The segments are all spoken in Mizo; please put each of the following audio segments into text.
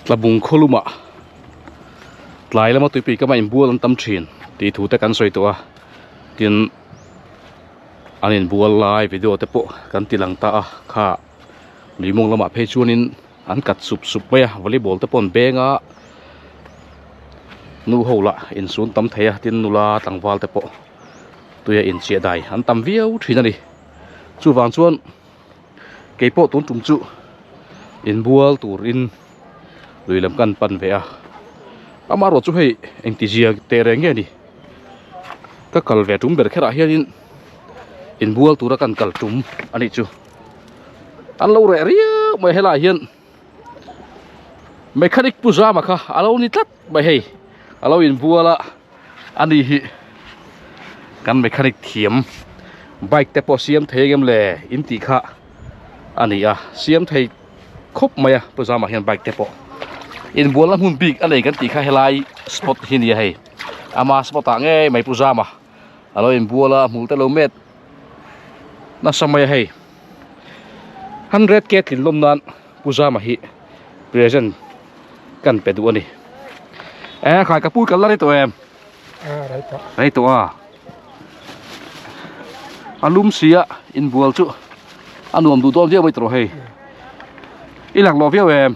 Tlabung khawlumah tlai lama tuipui kama inbual an tam thin tih thu te kan sawi tawh a tin an inbual lai video te pawh kan ti lang ta a kha lui mawng lamah phei chuanin an kat sup sup mai a volleyball te pawh an beng a nu ho lah insun tam thei a tin nula tlangval te pawh tuia inchiah dai an tam viau thin a ni chuvang chuan. Kei pawh tun tum chu inbual turin lui lam kan pan ve a amaherawh chu hei engtizia teh reng nge ni ka kal ve tum ber kherah hianin inbual tura kan kal tum a nih chu an lo reh riau mai helaiah hian mechanic pu zama kha a lo ni tlat mai hei a lo inbual a. Ani hi kan mechanic thiam bike te pawh siam thei engem le in tih kha a ni a siam thei khawp mai a pu zama hian bike te pawh inbualna hmun bik a nei kan tih kha helai spot hi a ni a hei ama spot ah ngei mai pu zama a lo inbual a hmul te lo met nasa mai a hei hundred k tlin lawm nan pu zama hi present kan pe duh a ni e khai ka pui kal la rei tawh em rei tawh a a lum si a inbual chu a nuam duh dawn viau mai tawh hei i lak lawh viau em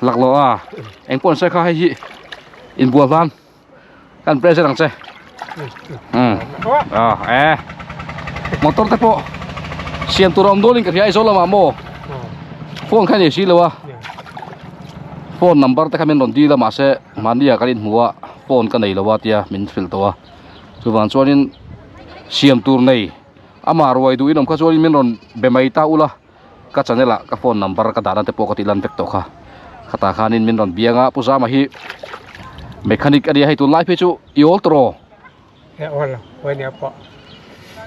lak lawh a eng pawh an sawi kha hei hi inbual hlan kan present ang che um ah eh motor te pawh siam tur a awm dawn in ka hria Aizawl lamah maw phone kha nei si lo a phone number te kha min rawn dil a mahse mahni ah kan inhmu a phone ka nei lo a tia min hrilh tawh a chuvang chuanin siam tur nei amah ruai duh in awm kha chuanin min rawn be mai ta ula. Ka channel ah ka phone number ka dahna te pawh ka tih lan vek tawh kha khatah khanin min rawn biang a Pu Zama hi mechanic a nia hei tunlai phei chu i awl tawh raw e awl lo huai nia pawh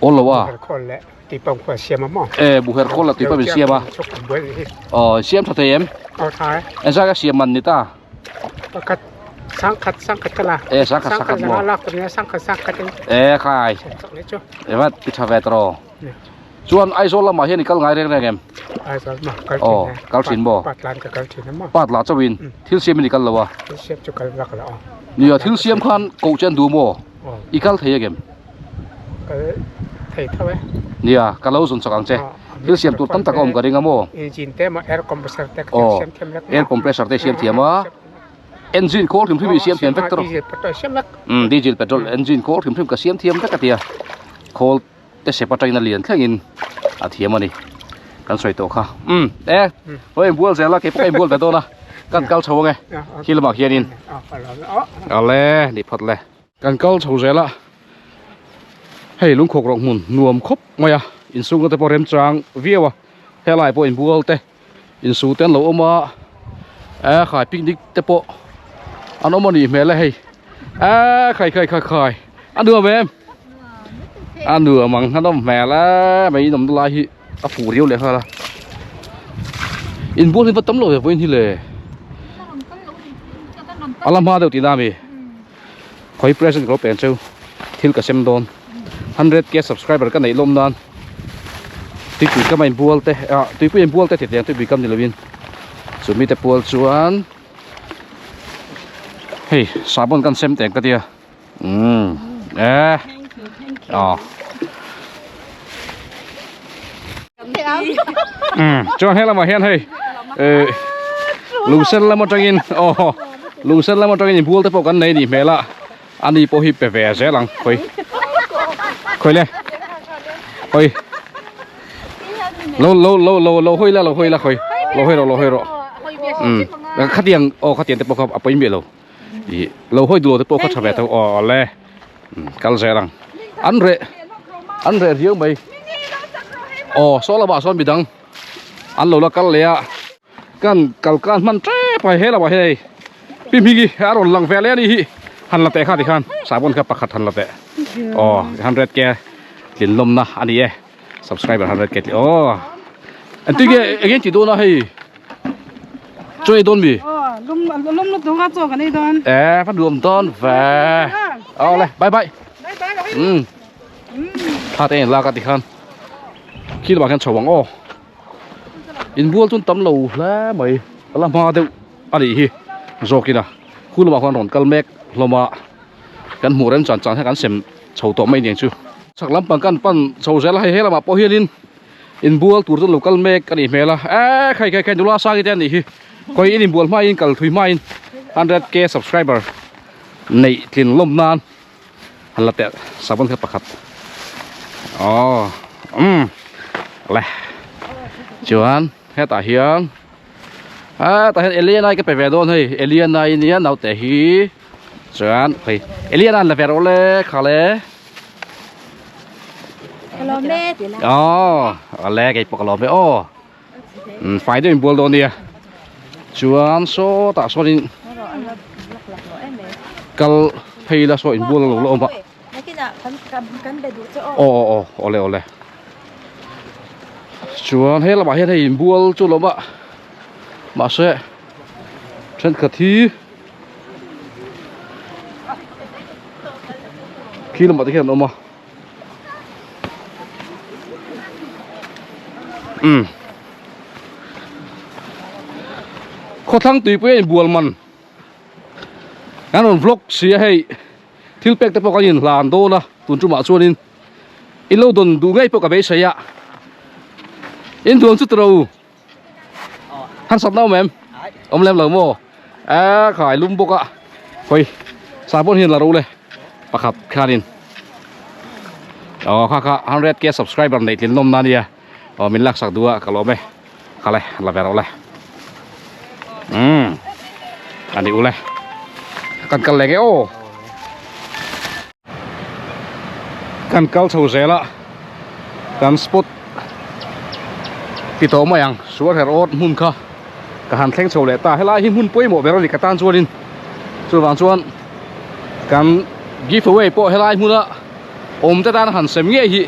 awl lo a buher khawl leh tui pump khaw siam a maw e buher khawl leh tui pump in siam a aw siam tha thei em aw tha e engzat ka siam man ni ta pakhat sangkhat sangkhat ka la e sangkhat sangkhat maw lak tur nia sangkhat sangkhat in e khai evat ti tha ve tawh raw Chuan Aizawl lamah hian i kal ngai reng reng em? Aizawl lamah kal thin e. Kal thin maw? Pat lan ka kal thin a maw? Pat lah chauhin thil siamin i kal lo a? Thil siam chu kal vak lo aw. Nia, thil siam khan koh che an duh maw? I kal thei agem? Kal thei tho e. Nia, ka lo zawn chak ang che. Thil siam tur tam tak a awm ka ring a maw? Engine te maw air compressor te ka siam thiam vek maw? Air compressor te i siam thiam a. Engine khawl hrim hrim i siam thiam vek tawh. Diesel petrol siam vek. Diesel petrol engine khawl hrim hrim ka siam thiam vek a tia. Khawl te sep atangin a lian thlengin a thiam a ni kan sawi tawh kha umm e hawi inbual zel a keipawh ka inbual ve dawn a kan kal chho ange khi lamah khianin ale ni phawt le kan kal chho zel a hei lungkhawk rawng hmun nuam khawp mai a insungna te pawh remchang viau a helai pawh inbual te insu te an lo awm a e khai picnic te pawh an awm a nih hmel e hei e khai khai khai khai a nuam em a nuam ang a nawm hmel e mai in awmna lai hi a fuh riau leh nghal a inbual hi va tam lo ve vawiin hi le a la hma deuh tihna a mi khawi present ka lo pen cheu thil ka sem dawn 100k subscriber ka neih lawm nan tuipui kam a inbual te ah tuipui a inbual te ti teng tuipui kam ni lovin chumi te pual chuan hei sahbawn kan sem teng ka tia umm eh aw umm chuan helamah hian hei eh lungsen lam atangin aw lungsen lam atangin inbual te pawh kan nei nih hmel a. Ani pawh hi pe ve zel ang khawi khawi le khawi lo lo lo lo lo hawi la lo hawi la khawi lo hawi rawh lo hawi rawh um khatiang aw khatiang te pawh kha a pawi miah lo ih lo hawi duh lo te pawh kha tha ve tho aw le kal zel ang an reh an reh riau mai aw saw lamah sawn midang an lo la kal leh a kan kal kan hman tep a he lamah hian hei pi hming hi a rawn lang ve leh a nih hi han la teh kha tikhan sahbawn kha pakhat han la teh aw hundred k tlin lawmna a ni e subscriber hundred k tlin aw engtin nge eng nge tih dawn a hei chaw ei dawn mi lum lum lutuk a chaw kan ei dawn e va nuam dawn ve aw le bye bye um thla te en lak a tikhan khi lamah khian chho ang aw. Inbual chu an tam lo hle mai. la hma deuh a nih hi zawkin a khu lamah khuan rawn kal mek hlawm a kan hmuh rem chan chan hian kan sem chho tawh mai aniang chu. Chhak lampang kan pan chho zel a hei he lamah pawh hianin inbual tur chu an lo kal mek a nih hmel a eee khai khai khai nula sangi te a nih hi khawi in inbual hmain kal thui hmain 100k subscriber neih tlin lawm nan han la teh sabon kha pakhat aw umm le chuan hetah hian ah tah hian Eliana ka pe ve dawn hei Eliana i nia naute hi chuan hei Eliana an la ve rawh le kha le aw ale kei pawh ka lawm e aw umm fai deuh inbual dawn nia chuan sawtah sawnin kal phei ila saw inbual a lo la awm a aw aw aw awle awle chuan he lamah hian hei inbual chu a lo awm a mahse thenkhat hi khi lamah te khian an awm a. Umm khawthlang tuipui a inbual man kan rawn vlog si a hei thil pek te pawh kan inhlan dawn a tun tumah chuanin in lo dawn duh ngei pawh ka beisei a in duan chu tiro harsatna awm em awm lem lo maw a khai lum bawk a hawi sahbawn hian la ro le pakhat khanin aw kha kha 100k subscriber nei tlin lawm na ania aw min laksak duh a ka lawm e kha le la ve ro le umm ani ule kan kal leh nge aw Kan kal chho zel a, kan spot ti tawh mai ang suar her awt hmun kha ka han thleng chho leh ta helai hi hmun pawimawh ber a ni ka tan chuanin chuvang chuan kan give away pawh helai hmuna awm te tan han sem ngei hi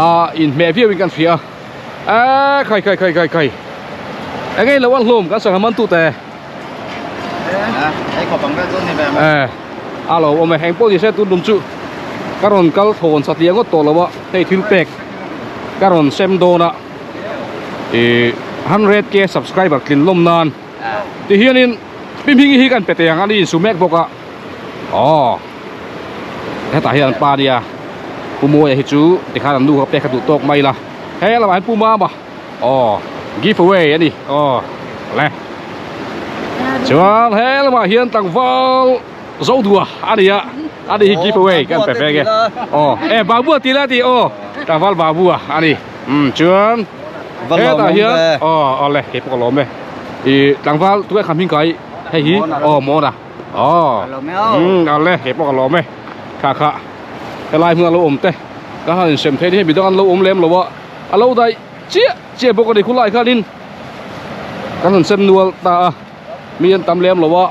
a inhmeh viau in kan hria a eee khai khai khai khai khai eng nge lo an hlawm kan sangha man tute. Eh, a lo awm e heng pawh ni se tun tum chu ka rawn kal thawn satliah ngawt tawh lo a hei thil pek ka rawn sem dawn a ih 100k subscriber tlin lawm nan ti hianin pi hming hi kan pe teh ang a ni insu mek bawk a aw hetah hian an pa nia pu Mawia hi chu tikhan an nu kha pek a duh tawk mai la he lamah hian pu Mama. Aw give away a ni aw le chuan he lamah hian tlangval zo dua a ni a a ni hi give away kan pe ve nge aw e babu a ti la ti aw tlangval babu a a ni um chuan hetah hian aw aw le kei pawh ka lawm e i tlangval tunge kha hming kai hei hi aw mawna aw um aw le kei pawh ka lawm e kha kha helai hmun a lo awm te ka han insem thei ni hei midang an lo awm lem lo a. A lo daih chiah chiah bawk a ni khulai khanin kan han sem nual ta a mi an tam lem lo a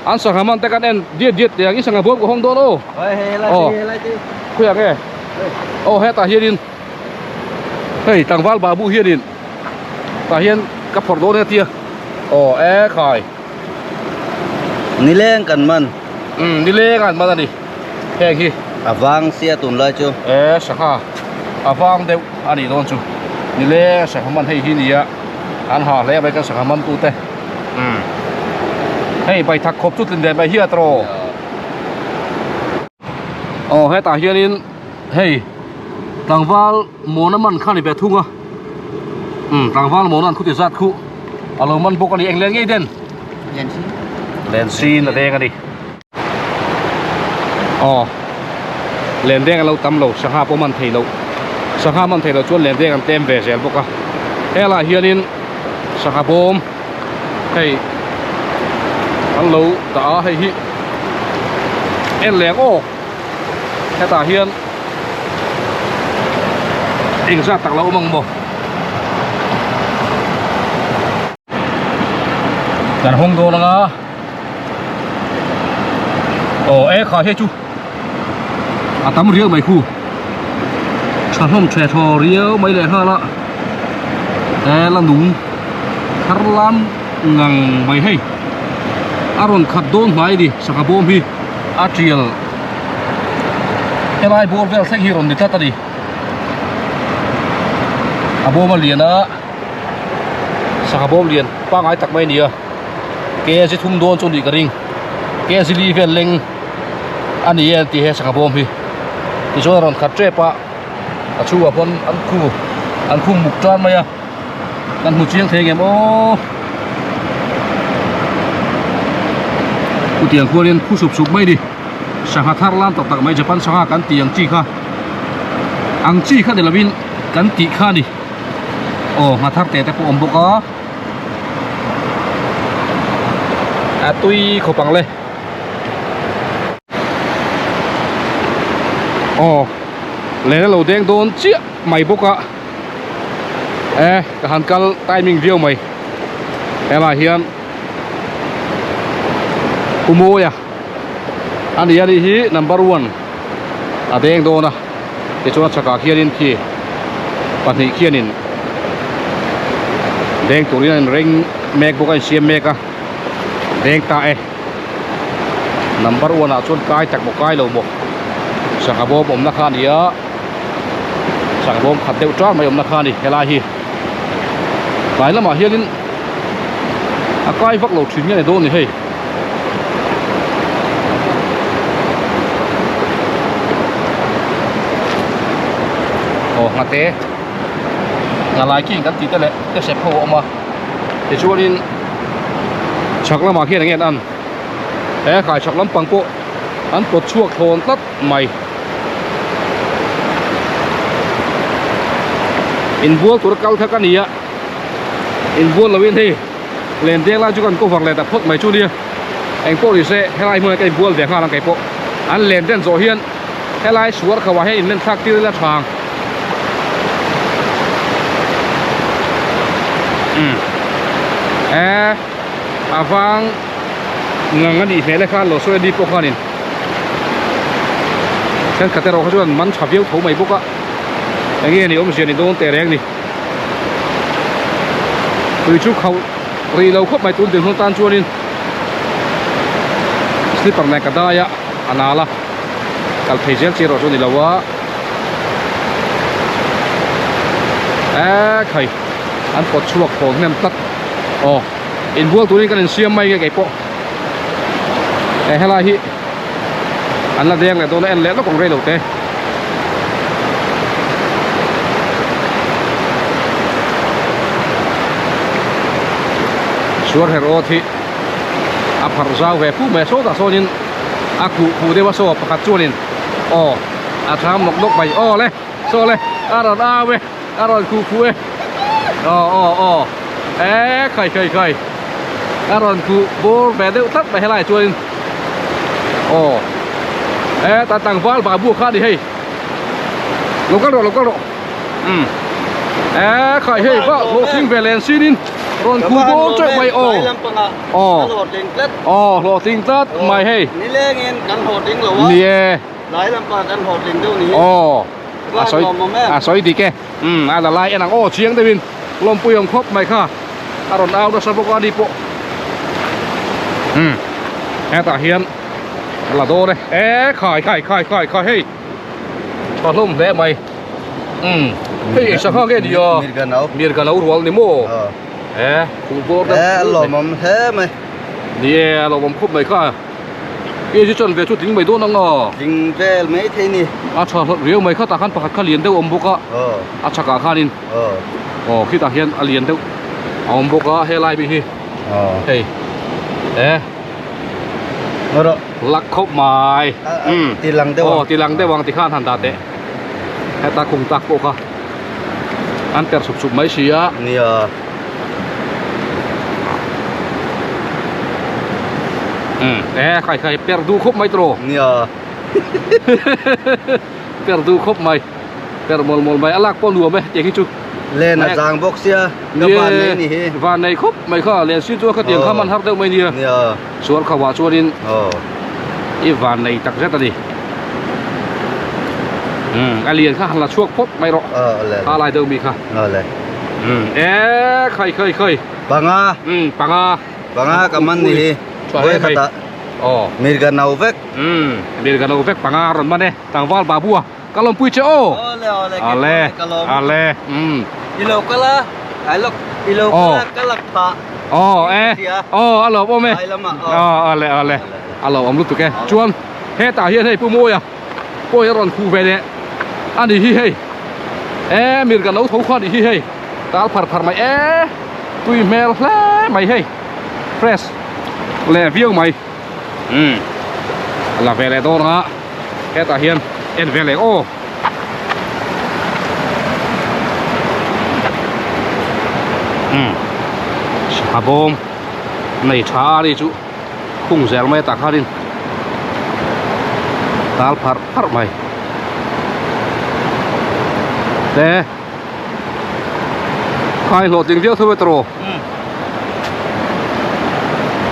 an sangha man te kan en diat diat teh ang i sangha bawm ka hawng dawn aw aw khawiah nge aw hetah hianin hei tlangval babu hianin tah hian ka phawrh dawn e tia aw e khai nileng kan man umm nileng an man a ni heng hi a vang sia tunlai chu e sangha a vang deuh a nih dawn chu nileng sangha man hei hi nia an ha hle mai kan sangha man tu te umm hei baithak khawp chu tlin ve mai hi a tawh aw hetah hianin hei tlangval mawna man kha a ni ve thung a umm tlangval mawna an khuti zat khu a lo man bawk a ni eng len ngei den len sin a deng a ni aw len deng a lo tam lo sangha pawh man thei loh sangha man thei loh chuan len deng an tlem ve zel bawk a helaiah hianin sangha bawm hei an lo dah a hei hi en leng aw hetah hian engzat tak lo awm ang maw kan hawng dawn anga aw e kha hei chu a tam riau mai khu tha hlawm the thaw riau mai leh nghal a e la nung thar lam ngang mai hei a rawn khat dawn hnai a ni sangha bawm hi a tial helai bawr vel thleng hi rawn ni tlat a ni a bawm a lian a. Sangha bawm lian pangngai tak mai a ni a kg thum dawn chu a nih ka ring kg li vel leng a ni e an ti he sangha bawm hi tichuan a rawn khat tep a a chhungah pawn an khu an khu muk tan mai a kan hmu chiang thei ngem aw chutiang khuanin khu sup sup mai a ni sangha thar lam tak tak mai Japan sangha kan tih ang chi kha ang chi kha ni lovin kan tih kha a ni. Aw ngha thar te te pawh a awm bawk a a tui khawp ang le aw len a lo deng dawn chiah mai bawk a e ka han kal timing viau mai helaiah hian Pu Mawia a ni a nih hi number one a deng dawn a tichuan a chhakah khianin khi pahnih khianin deng turin a inreng mek bawk a insiam mek a deng ta e number one ah chuan kai tak maw kai lo maw sangha bawm awmna kha a ni a sangha bawm khat deuh ṭar mai awmna kha a ni helai hi tlai lamah hianin a kai vak lo ṭhin nge ni dawn ni hei. Aw nghate nghalai khi kan tih te leh te sep ho a awm a tichuanin chhak lamah khian enge an an he khai chhak lampang pawh an pawt chhuak thlawn tlat mai inbual tur a kal kha ka ni a inbual loin hei. Len deng lai chu kan cover leh ta phawt mai chu nia engpawh ni se helai hmunah ka inbual ve nghal ang keipawh an len den zawh hian helai suar kho ah hian inlen thlak tir ila tha ang umm e a vang ngang a nih hmel e khan lo sawi a ni pawh khanin thenkhat erawh kha chuan man tha viau tho mai bawk a enge ni awmzia ni dawn teh reng ni. Tui chu khauh rih lo khawp mai tun dinhmun tan chuanin slipper nen ka dai a a nal a kal phei zel chi erawh chu a ni lo a eee khai an pawt chhuak thawn hnem tlat aw inbual turin kan insiam mai nge kei pawh he helai hi an la deng leh dawn a en leh lawk ang rei lo te. Suar her awt hi a pharh zau ve fu mai a sawtah sawnin a khuh khuh deuh a saw pakhat chuanin aw a tham nawk nawk mai aw le saw le a rawn au e a rawn khuh khuh e aw aw aw e khai khai khai a rawn khuh bawr ve deuh tlat mai helaiah chuanin aw e ta tlangval babu kha a ni hei lo kal rawh lo kal rawh um e khai hei va hlawhtling ve len sinin rawn khuh bawr teuh mai aw aw aw hlawhtling tlat mai hei ni e aw a sawi a sawi dik e umm a la lai en ang aw chiang deuhin lawmpui awm khawp mai kha a rawn au nasa bawk a ni pawh umm hetah hian a la dawn e e khai khai khai khai khai hei tha hlawm hle mai umm hei ei sangha nge ni a mirga no rual ni maw e khuh bawr deuh e a lawmawm hle mai ni e a lawmawm khawp mai kha. Ke chu chuan ve chu tling mai dawn ang a. Tling vel mai thei ni. A tha hlawt riau mai khatah khan pakhat kha lian deuh a awm bawk a. A chhakah khanin. Aw khitah hian a lian deuh a awm bawk a helai mi hi. Hei. E. Lak khawp mai. Ti lang deuh ang. Aw ti lang deuh ang tikhan han dah teh. Heta khum tak pawh kha an ter sup sup mai si a. Nia. E khai khai per duh khawp mai tawh nia per duh khawp mai per mawl mawl mai a lak pawh nuam e tiang hi chu len a zang bawk sia ka van nei ni hi van nei khawp mai kha len si chu khatiang kha man har deuh mai nia nia suar kho ah chuanin i van nei tak zet a ni a lian kha han la chhuak phawt mai rawh a lai deuh mi kha e khai khai khai panga panga panga ka man ni hi vawi khata mirga no vek mirga no vek panga rawn man e tlangval babu a ka lawmpui che aw awle awle ale ale i lo kal a. Ai lawk i lo Aw. kal a ka lak phah. Aw e aw a lo awm e. Ai lamah aw. Aw a le a le a lo awm lutuk e. Chuan hetah hian hei Pu Mawia pawi a rawn khuh ve leh a ni hi hei e mir kan lo tho kha a ni hi hei tal phar phar mai e tui hmel hle mai hei fresh leh viau mai umm a la ve leh dawn a hetah hian en ve leh aw. Umm a bawm nei tha a ni chu khung zel mai tah khanin tal pharh pharh mai te khai hlawhtling viau tho e tawh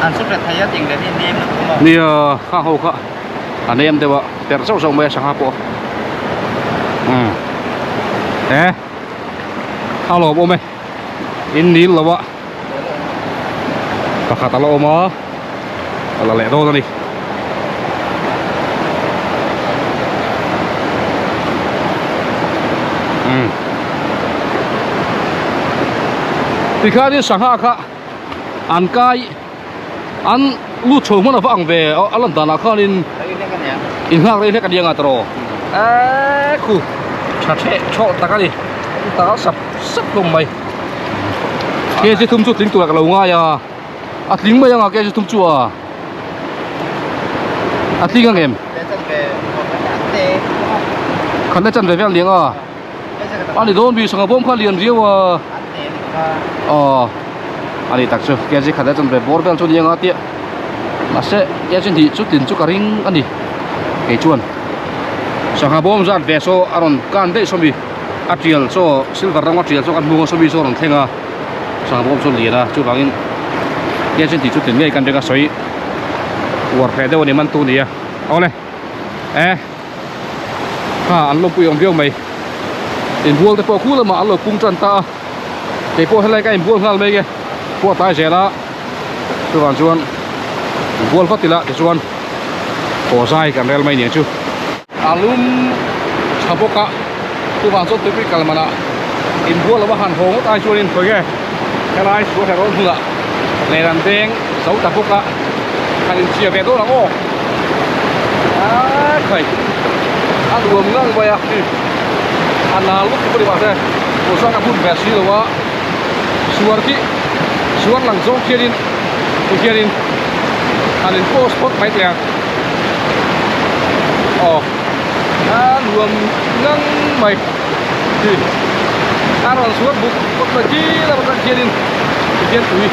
An sut ret thei a ting leh hi nem lutuk maw? Nia kha ho kha a nem deuh a perh zauh zauh mai a sangha pawh umm e a lawm awm e in nil lo a pakhat a la awm a a la leh dawn a ni. Umm tikhanin sangha kha an kai an lut chho hman ava ang ve a lan danah khanin in nghak rei hlek a nia tawh eee khu tha theh thawh tak a ni tal sap sap hlawm mai kg thum chu tling tur ah ka lo ngai a a tling mai ang a kg thum chu a a tling ang em khat le chan ve vel niang a. A ni dawn bi sangha bawm kha lian riau a aw a ni tak chu kg khat a chan ve bawr vel chu ni anga tia mahse kg hnih chu tin chu ka ring a ni kei chuan sangha bawm zat ve saw a rawn kan daih sawmi a tial chaw silver rawng a tial chaw kan hmung a sawmi chu a rawn thleng a sangha bawm chu lian a chuvangin kg hnih chu tin ngei kan ring a sawi uar hreh deuh a ni man tu nia awle e. Kha an lawmpui awm viau mai inbual te pawh khu lamah an lo pung tan ta a kei pawh helai ka inbual nghal mai nge pawh a tlai zel a chuvang chuan inbual vat ila tichuan haw zai kan rel mai nia chu. A lum tha bawk a chuvang chuan tuipui kal manah inbual lova han haw ngawt ai chuanin khawi nge helai sual herawn hmunah len an deng zo ta bawk a. Han inchhia ve dawn ang aw a khai a nuam ngang mai a a nal vak chu ka ni mahse pawisa ka hun ve si lo a suar khi suar lang zawng khianin ti khianin han in post phawt mai teh ang aw a nuam ngang mai hi a rawn suar buk buk mai khi lam atang khianin ti khian tui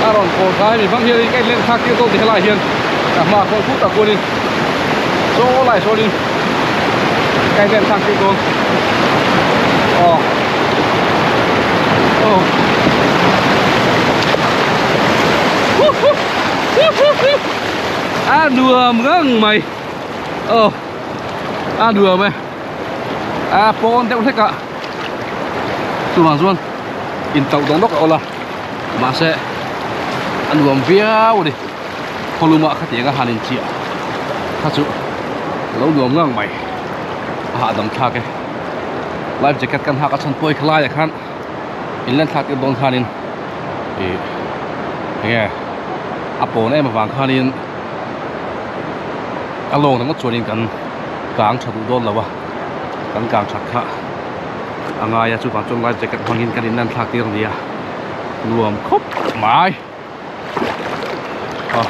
a rawn kawl thla hemi hmang hianin ka inlen thlak tir dawn ti helaiah hian ka hma khawn khut ah khuanin chaw lai sawnin ka inlen thlak tir dawn aw aw a nuam ngang mai aw a nuam e. A pawn deuh hlek a chuvang chuan intauh dawng dawk a awl a mahse a nuam viau a ni khawlum ah khatiang a han inchiah kha chu lo nuam ngang mai a hahdam thlak e life jacket kan hak a chhan pawi kha laiah khan in len thlak tir dawn khanin ih enge a pawn em avang khanin a lawng ringawt chuanin kan. Kang tha duh dawn lo a kan kang that kha a ngai a chuvang chuan life jacket hmangin kan inlan thlak tir a ni a nuam khawp mai a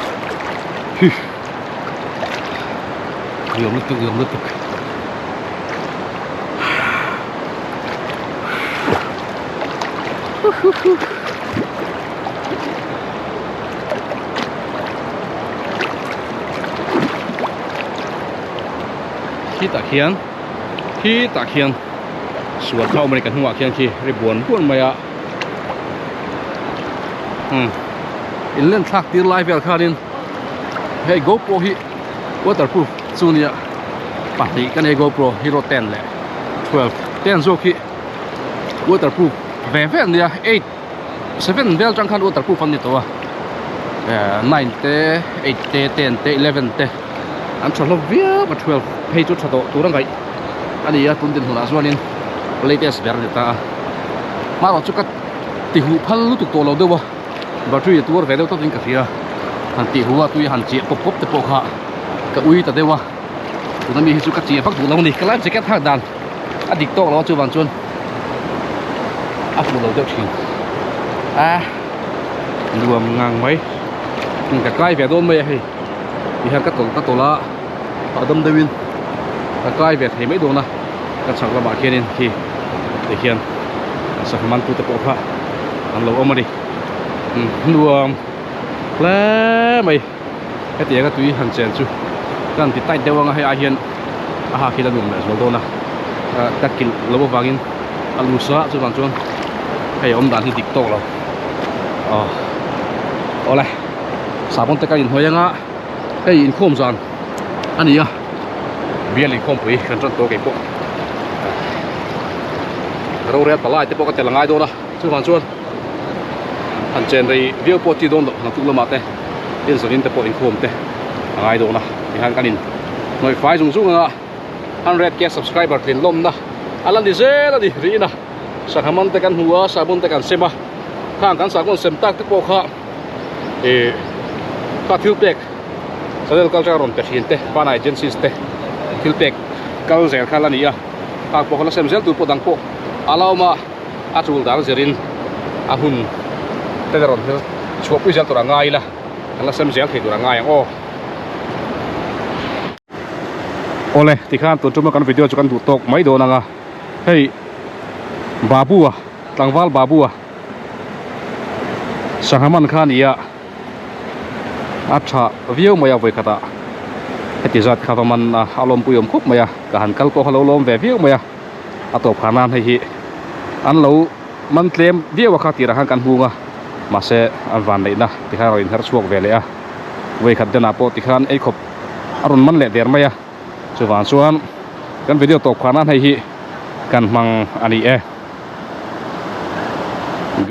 hi nuam lutuk nuam lutuk. Khitah khian khitah khian sual kha a awm a ni kan hnungah khian khi ri buan buan mai a umm in len thlak tir lai vel khanin hei gopro hi waterproof chu nia pahnih ka nei gopro hero 10 leh 12 10 zawk hi waterproof ve ve ania 8 7 vel tang khan waterproof an ni tawh a eh 9 te 8 te 10 te 11 te an tha hlawm viau a 12 phei chu tha tawh tur a ngaih a ni a tun dinhmunah chuanin latest ber a ni ta a hmarawh chu ka. ti huh phal lutuk tawh lo deuh a battery a tuar ve deuh tawtin ka hria han tih huh a tui han chiah pawp pawp te pawh kha ka ui ta deuh a tuna mi hi chu ka chiah vak duh lo a ni ka life jacket hak dan a dik tawk lo a chuvang chuan a fuh lo deuh thin a nuam ngang mai ka kai ve dawn mai a hei tihian ka tawlh ka tawlh a hahdam deuhin ka kai ve thei mai dawn a ka chhak lamah khianin khi tihian sangha man tute pawh kha an lo awm a ni nuam hle mai hetianga tui han chen chu ka han ti tight deuh anga hei ai hian a hak hi la nuam leh zual dawn a ka kilh loh avangin a lu sa chuvang chuan hei awm dan hi dik tawk lo aw awle sahbawn te ka inhnuai anga hei inkhawm zan a ni a bial inkhawmpui kan tan tawh keipawh rorel palai te pawh ka tel a ngai dawn a chuvang chuan han chen rei viau pawh chi dawn loh naktuk lamah te in zawnin te pawh inkhawm te a ngai dawn a tihian kan in hnawih fai zung zung anga 100k subscriber tlin lawmna a la ni zel a ni riin a sangha man te kan hmu a sahbawn te kan sem a khang kan sahbawn sem tak te pawh kha ih kha thil pek channel culture rawn pe thin te pana agencies te thil pek kal zel kha la ni a khang pawh kha la sem zel tur pawh dang pawh a la awm a. a tul dang zirin a hun te rawn hmel chhuahpui zel tur a ngai ila kan la sem zel thei tur a ngai ang aw. Awle tikhan tun tuma kan video chu kan duh tawk mai dawn anga hei Babu a tlangval Babu a sangha man kha a ni a a tha viau mai a vawikhat ah heti zat kha va man a a lawmpui awm khawp mai a ka han kal pawh kha lo lawm ve viau mai a. a tawp khan nan hei hi an lo man tlem viau a kha tirah khan kan hung a mahse an van neihna tikhan a rawn inher chhuak ve leh a vawikhat denah pawh tikhan ei khawp a rawn man leh der mai a chuvang chuan kan video tawp khan nan hei hi kan hmang a ni e.